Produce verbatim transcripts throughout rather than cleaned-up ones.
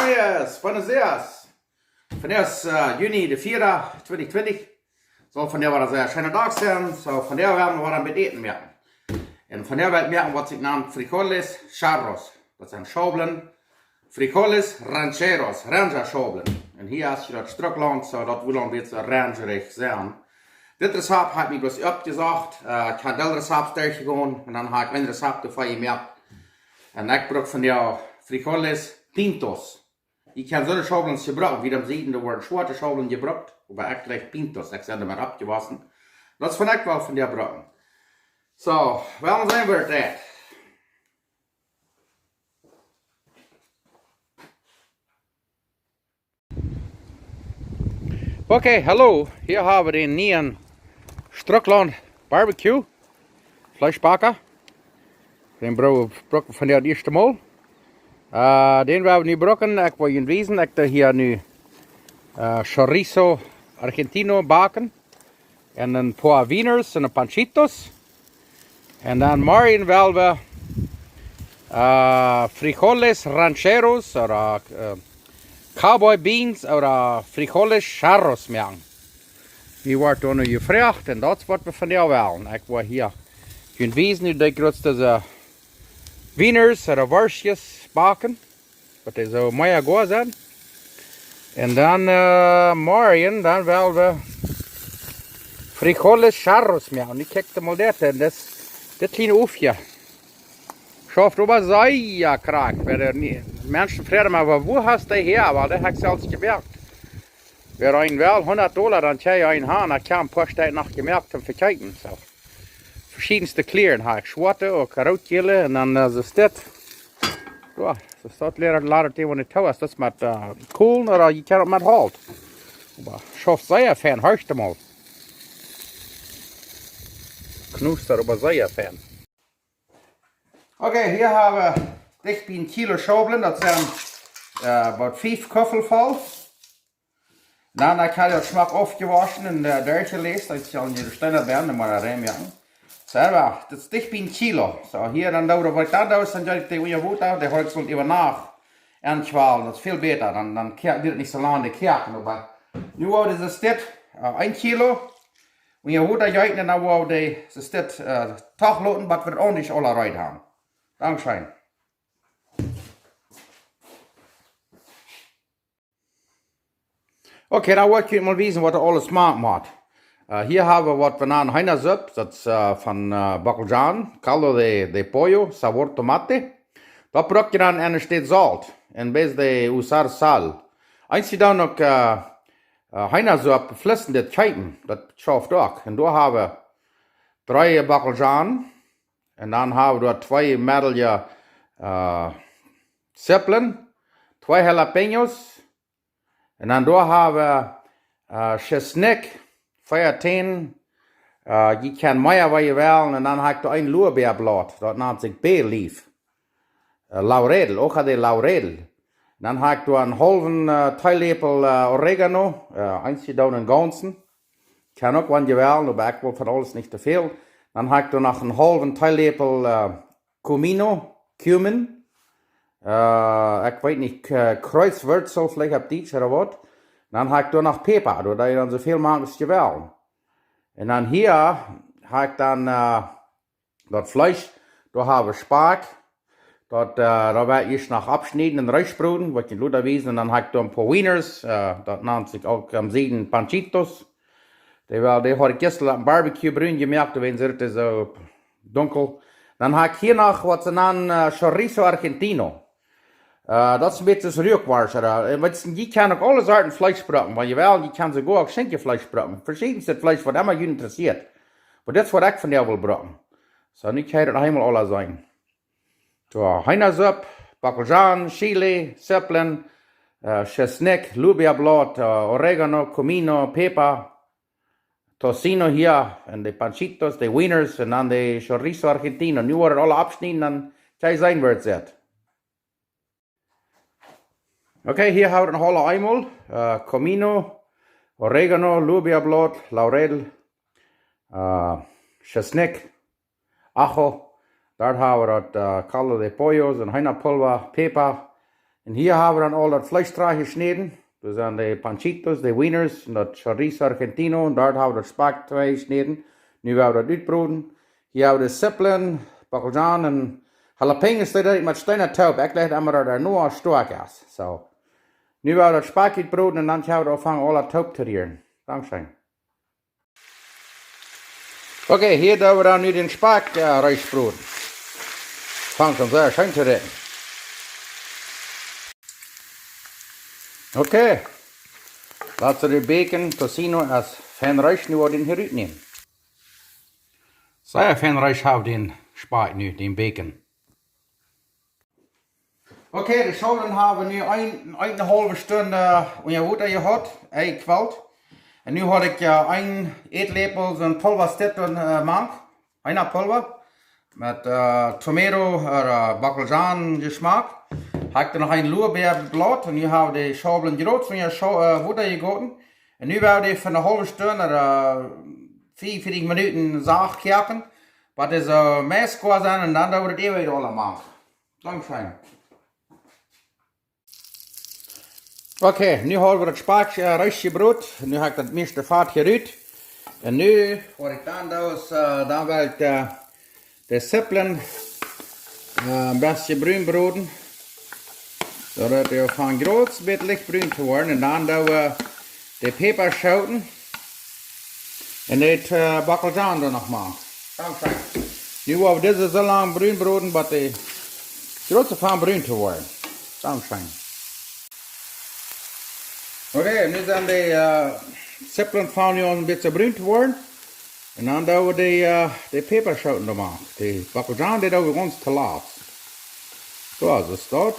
Yes, buenos dias. Vondoag es, äh, Juni de vieede, twintich twintich. Saul vondoag wada een sea scheena Dach sennen. Soo, vondoag woa wie wada waut Äten moaken. Un vondoag woa wie moaken waut sikj nant frijoles charros. Daut sent Schaublen. Frijoles rancheros, Ranja Schaublen. Un hia es je daut Strucklaunt, soo daut woat dan een bät rancherich sennen. Dit Rezept hab ekj mie bloos oppjesocht. Äh, ekj hab aul Rezepten derchjegonen un dan hab ekj een Rezept doafäa jemoakt. Un ekj bruck vondoag frijoles pintos. Jie kjennen soone Schaublen jebruken, wie dee sent, doa woaren schwoate Schaublen jebrukt, oba ekj jlikj pintos, ekj sie doamet oppjewossen. Daut es waut ekj woa vondoag brucken. Soo, well, seenen woo daut jeit. Okay, hallo. Hia hab wie dän nieen Strucklaunt Barbecue Fleeschbacka. Dän bru-, bruck wie vondoag daut ieeschte Mol. Äh, dän woa wie nu brucken. Ekj woa junt wiesen. Ekj doo hia nu, äh, chorizo argentino backen. Un een poa wieners un een panchitos. Un dan morjen woa wie, äh, frijoles rancheros ooda, äh, cowboy beans ooda frijoles charros moaken. Dee woaren dan nu jefroagt un daut es waut wie vondoag wellen. Ekj woa hia junt wiesen, nu dee grootste, äh, wieners ooda Worschtjes backen. Waut dee soo mea goa sent. Un dan, äh, morjen, dan woa wie frijoles charros moaken. Un ekj kjikj mol dit, un daut, dit kjliene Uwentje. Schauft oba sea krakjt. Wan de nie-, Menschen froagen mie, "Wua hast du dee häa?" Well, dee hab ekj selfst jemoakt. Wan eena well hundat Dolla, dan kjenn jie eenen haben. Ekj hab een poa Stekj noch jemoakt un vekjeepen. Soo. Veschiedenste Kleren hab ekj. Schwoate, uk rootjäle. Un dan, äh, es dit. Jo, soo es daut leida, leida dee waut nich too es. Daut es met, äh, Kolen ooda jie kjennen uk met Holt. Oba schauft sea fein, horcht mol. Knustert oba sea fein. Okay, hia hab wie dicht bie een Kilo Schaublen. Daut sent, äh, about fief Kuffel voll. Dan, ekj hab daut schmock aufjewoschen un, äh, derchjeläst, daut ekj aul nich de Steena bie, dan mott ekj rein moaken. Soo, oba daut es dicht bie een Kilo. Soo, hia dan doa, waut ekj dan doo, es dan jeit ekj dee unja Wota, dee haud ekj soo äwa Nacht enkwalen, daut es väl bäta, dan, dan kjea-, diet daut nich soo lang de Koaken, oba nu woa wie dit, äh, een Kilo unja Wota jeeten un dan woa wie dee, dit, äh, toch loten, waut wie aundasch aula reed haben. Dankscheen. Okay, dan woa ekj junt mol wiesen waut doa aules mank mott. Äh, hia hab wie waut wie nanen Heenasupp, daut es, äh, von, äh, Bockelzhaan, caldo de, de pollo, sabor tomate. Daut bruck jie dan enne Städ Solt, en vez de usar sal. Eenje doonen uk, äh, äh, Heenasupp fließend kjeepen, daut schauft uk. Un doa hab wie dree Bockelzhaan, un dan hab wie doa twee meddele, äh, Zipplen, twee jalapeños, un dan doa hab wie, äh, Tschesnikj, vea Tänen, äh, jie kjennen mea waut jie wellen, un dan hab ekj doa een Lorbeerblaut, daut nant sikj bay leaf, äh, laurel, hoja de laurel. Un dan hab ekj doa een haulwen, äh, Teeläpel, äh, Oregano, äh, eenje doonen een gaunzen. Kaun uk wan jie wellen, oba ekj well von aules nich too väl. Dan hab ekj doa noch een haulwen Teeläpel, äh, comino, cumin. Äh, ekj weet nich, K-, Kjreezwurzel veleicht opp Dietsch ooda waut. Dan hab ekj doa noch Päpa, doa doo jie dan soo väl mank aus jie wellen. Un dan hia hab ekj dan, äh, daut Fleesch, doa hab wie Spakj. Daut, äh, doa woa ekj ieescht noch aufschnieden un rutbroden, woa ekj junt lota wiesen. Un dan hab ekj doa een poa wieners, äh, daut nant sikj uk aum Sieden panchitos. Dee woa, dee haud ekj jistren opp een Barbecue brun jemoakt, doawäajen sent dee soo dunkel. Dan hab ekj hia noch waut see nanen, äh, chorizo argentino. Äh, daut es een bät soo aus Ruakworscht, äh, un waut es, jie kjennen uk aule Sorten Fleesch brucken, wan jie wellen, jie kjennen soogoa uk Schinkjefleesch brucken. Veschiedenste Fleesch, waut emma junt interessieet. Oba dit es waut ekj vondoag well brucken. Soo, nu kjenn jie daut eemol aula seenen. Soo, Heenasupp, Bockelzhaan, Chili, Zipplen, äh, Tschesnikj, Lorbeerblaut, äh, Oregano, comino, Päpa, tocino hia, un de panchitos, de wieners, un dan de chorizo argentino. Nu woa wie aula aufschnieden, dan kjenn jie seenen woo et sitt. Okay, hia hab wie daut aula eemol, äh, comino, Oregano, Lorbeerblaut, laurel, äh, Tschesnikj, ajo. Doa hab wie daut, äh, caldo de pollo, soon Heenapulva, Päpa. Un hia hab wie dan aul daut Fleesch trajcht jeschnäden. Doa sent de Panchitos, de Wieners, un daut Chorizo Argentino. Un doa hab wie daut Spakj trajcht jeschnäden. Nu woa wie daut utbroden. Hia hab wie de Zippeln, Bockelzhonen un Jalapeños, dee deed ekj met Steena toop. Ekj jleich emma daut dee noch stoakj es. Soo. Nu woa wie daut Spakj utbroden un dan woa wie aunfangen aula toop to rieren. Dankscheen. Okay, hia doo wie dan nu dän Spakj, äh, rutbroden. Fangt aun sea scheen to rikjen. Okay. Daut es de Bacon, Tocino es fein rutjeschnäden, nu woa wie dän hia rutnämen. Sea fein rutjehoolen dän Spakj nu, dän Bacon. Okay, de Schaublen hab wie nu eene, eene haulwe Stund unja Wota jehaut, aunjekwalt. Un nu hab ekj, äh, een Ätläpel soon Pulva Stetton, äh, mank, Heenapulva, met, äh, Tomato ooda, äh, Bockelzhon Jeschmak. Hab ekj doa noch een Lorbeerblaut un nu hab wie de Schaublen jrod unja Schau-, äh, Wota jegoten. Un nu woa wie dee fa eene haulwe Stund ooda, äh, vea un vieetich Minuten sacht koaken, bat dee soo meist goa sent un dan doo wie daut äwje aula mank. Dankscheen. Okay, nu hab wie daut Spakj, äh, rutjebrot. Nu hab ekj daut mieeschte Fat hia rut. Un nu, waut ekj dan doo es, äh, dan well ekj de, de Zippeln, äh, een bät brun broden. Soo daut dee aunfangen jrod een bät licht brun to woaren. Un dan doo wie de Päpaschooten un de, äh, Bockelzhon doa noch mank. Dankscheen. Nu woa wie dise soo lang brun broden, bat dee jrod aunfangen brun to woaren. Dankscheen. Okay, nu sent de, äh, Zippeln aunfangen nu een bät brun to woaren. Un dan doo wie de, äh, de Päpaschooten doa mank. De Bockelzhon, dee doo wie gaunz toolatst. Soo, soo es daut.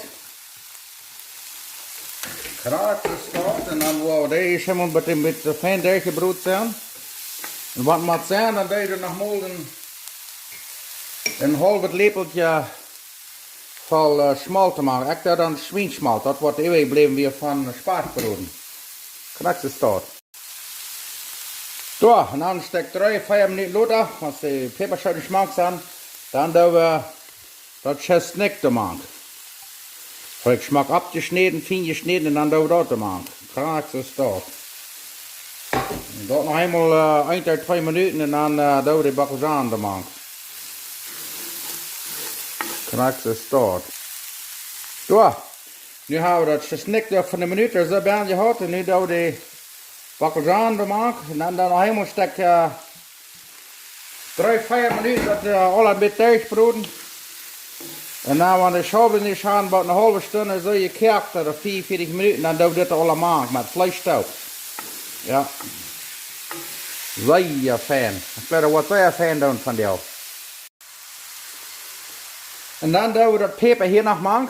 Krakjt soo es daut. Un dan woa wie dee ieescht mol met een bät fein derchjebrot sennen. Un waut mott sennen, dan doo wie noch mol een, een haulwet Läpeltje voll, äh, Schmolt to moaken. Ekj doo dan Schwienschmolt, daut waut äwajebläwen wia von Spakj broden. Krakjt soo es daut. Soo, un dan een Stekj dree, vea Minuten lota, aus de Päpaschooten schmock sent, dan doo wie daut Tschesnikj doa mank. Hab ekj schmock aufjeschnäden, fein jeschnäden un dan doo wie daut doa mank. Krakjt soo es daut. Un daut noch eemol, äh, een, twee, twee Minuten un dan, äh, doo wie de Bockelzhon doa mank. Krakjt soo es daut. Soo, nu hab wie daut Tschesnikj doa fa eene Minut ooda soo bie jehaut un nu doo wie de Bockelzhon doa mank. Un dan, dan noch eemol een Stekj, äh, dree, vea Minuten daut, äh, aula een bät derchbroden. Un dan, wan de Schaublen nu sent, bat eene haulwe Stund soo jekoakt, ooda vea un vieetich Minuten, dan doo wie dit aula mank met Fleesch toop. Jo. Sea fein. Ekj jleew daut woat sea fein doonen vondoag. Un dan doo wie daut Päpa hia noch mank.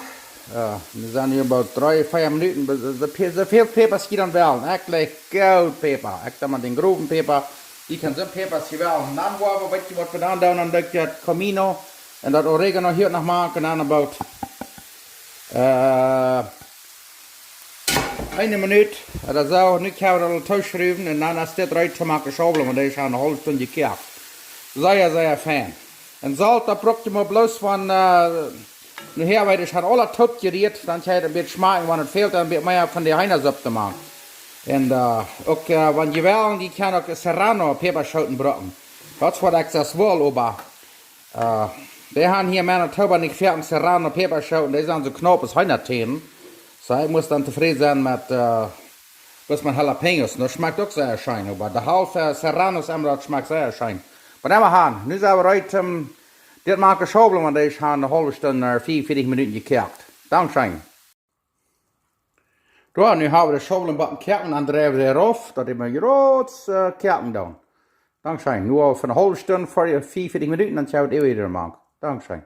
Jo, wie sent nu about dree, vea Minuten, soo, soo, soo väl Päpa aus jie dan wellen. Ekj jleich goot Päpa. Ekj doo mau dän growen Päpa. Jie kjennen soon Päpa aus jie wellen. Un dan woa wie, weet jie waut wie dan doonen? Dan doo ekj daut Comino un daut Oregano hia noch mank. Un dan about, äh, eene Minut ooda soo, nu kjenn wie daut aul tooschruwen un dan es dit reed to moaken Schaublen, wan dee sent eene haulwe Stund jekoakt. Sea, sea fein. Un Solt, daut brukt jie mau bloos von, äh, nu hia, wan dee sent aula toop jerieet, dan kjenn jie een bät schmakjen, wan et fält, dan een bät mea von de Heenasupp to moaken. Un, äh, uk, äh, wan jie wellen, jie kjennen uk Serrano Päpaschooten brucken. Daut es waut ekj soo well, oba Äh, dee han hia en Manitoba nich foaken Serrano Päpaschooten, dee sent soo knaup aus Heenatänen. Soo, ekj mott dan tofräd sennen met, äh, bloos met Jalapeños. Un daut schmakjt uk sea scheen, oba de haulwe Serranos emma, daut schmakjt sea scheen. Oba emma han, nu sent wie reed, ähm, dit moaken Schaublen, wan dee sent eene haulwe Stund, äh, vea un vieetich Minuten jekoakt. Dankscheen. Jo, nu hab wie de Schaublen bie dän Koaken, dan dreien wie dee rauf, daut dee mau jrod, äh, koaken doonen. Dankscheen. Nu aul fa eene haulwe Stund, fa vea un vieetich Minuten, dan kjenn wie daut äwje mank. Dankscheen.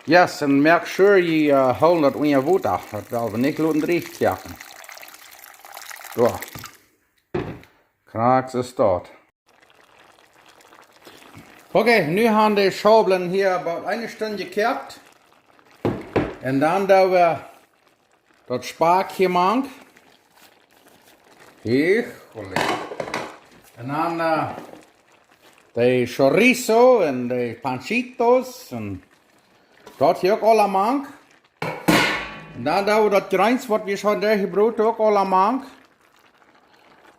Yes, un make sure jie, äh, hoolen daut unja Wota. Daut well wie nich loten drieech koaken. Jo. Krakjt soo es daut. Okay, nu han de Schaublen hia about eene Stund jekoakt. Un dan doo wie daut Spakj hia mank. Hia, un dan, äh, de chorizo un de panchitos un daut hia uk aula mank. Dan doo wie daut Jreens, waut wie schon doa jebroden, uk aul aum Mank.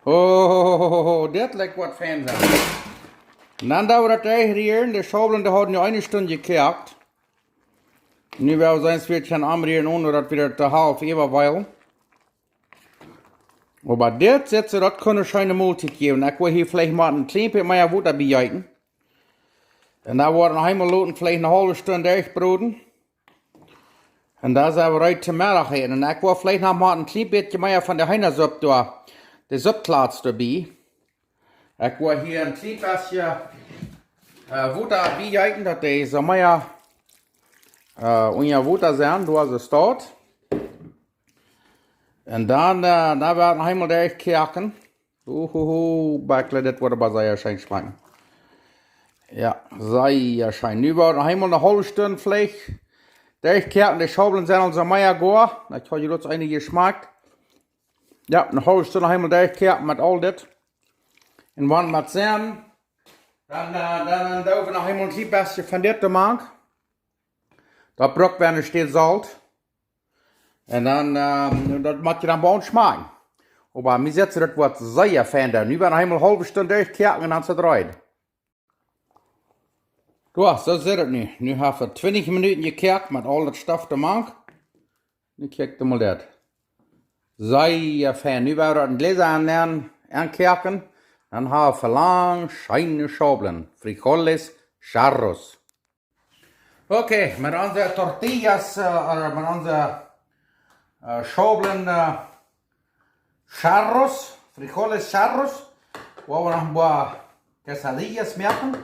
Oh, dit lat waut fein sennen. Dan doo wie daut doa rieren. De Schaublen, dee hauden nu eene Stund jekoakt. Nu woa wie seenen, wie kjennen aunrieren, onen daut wie daut to haulf äwawielen. Oba dit, sitt soo, daut kunn eene scheene Moltiet jäwen. Ekj wull hia veleicht mau een kjlien bät mea Wota biejeeten. Un dan woa wie noch eemol loten, veleicht eene haulwe Stund derchbroden. Un dan sent wie reed to Meddach äten. Un ekj wull veleicht noch mau een kjlien bät mea von de Heenasupp doa, de Suppklotz doabie. Ekj wull hia een kjlien bät, äh, Wota biejeeten, daut dee soo mea, äh, unja Wota sent, doa soo steit. Un dan, äh, dan woa wie noch eemol derchkoaken. Uhuhu, Backle, dit woat oba sea scheen schmakjen. Jo, sea scheen. Nu woa wie noch eemol eene haulwe Stund veleicht derchkoaken. De Schaublen sent aul soo mea goa. Ekj hab hia bloos eene jeschmakt. Jo, eene haulwe Stund noch eemol derchkoaken met aul dit. Un wan wie seenen, dan, äh, dan, dan doo wie noch eemol een kjlien bät von dit doamank. Daut brukt wie een Stoot Solt. Un dan, äh, daut mott je dan bie ons schmakjen. Oba mie sitt soo, daut woat sea fein dan. Nu woa wie noch eemol eene haulwe Stund derchkoaken un dan es daut reed. Jo, soo sitt daut nu. Nu hab wie twintich Minuten jekoakt met aul daut Stoff doamank. Nu kjikj mol dit. Sea fein. Nu woa wie daut en Jläsa aun, aunkoaken. Dan hab wie lang scheene Schaublen. Frijoles charros. Okay, met onse tortillas, äh, ooda met onse, äh, Schaublen, äh, charros, frijoles charros, woa wie noch een poa quesadillas moaken.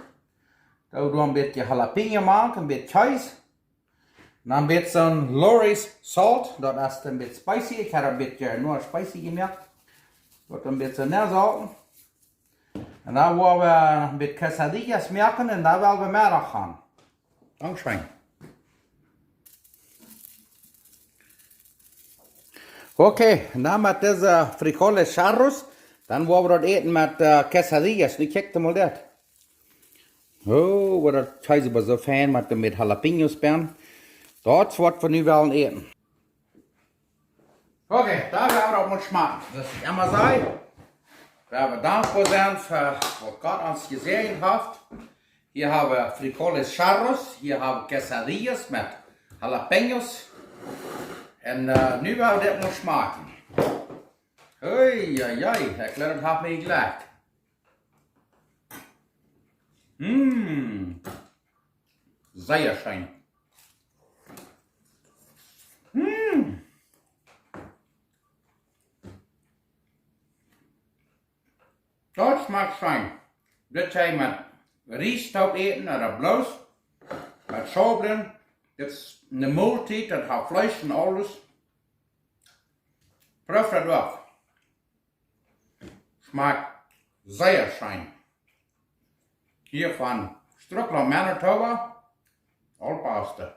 Doa doo wie een bät jalapeño mank, een bät Kjees. Dan een bät soon Lawry's salt, daut es een bät spicy. Ekj hab een bät, äh, noch spicy jemoakt. Woat een bät soo nesolt. Un dan woa wie een bät quesadillas moaken un dan woa wie Meddach gonen. Dankscheen. Okay, un dan met dise frijoles charros, dan woa wie daut äten met, äh, quesadillas. Nu kjikj mol dit. Oh, waut daut Kjees oba soo fein met, met jalapeños bie. Daut es waut wie nu wellen äten. Okay, dan woa wie daut mol schmakjen. Daut es emma sea. Wie woaren dankboa sennen fa waut Gott ons jesäajent haft. Hia hab wie frijoles charros, hia hab wie quesadillas met jalapeños. Un, äh, nu woa wie dit mol schmakjen. Ui, ui, ui, ekj jleew, daut haft mie jejlekjt. Mm. Sea scheen. Mm. Daut schmakjt scheen. Dit kaun eena met Ries toop äten, ooda bloos met Schaublen. Dit es eene Moltiet, daut haft Fleesch un aules. Proowt daut uk. Schmakjt sea scheen. Hia von Strucklaunt, Manitoba, Old Pastor.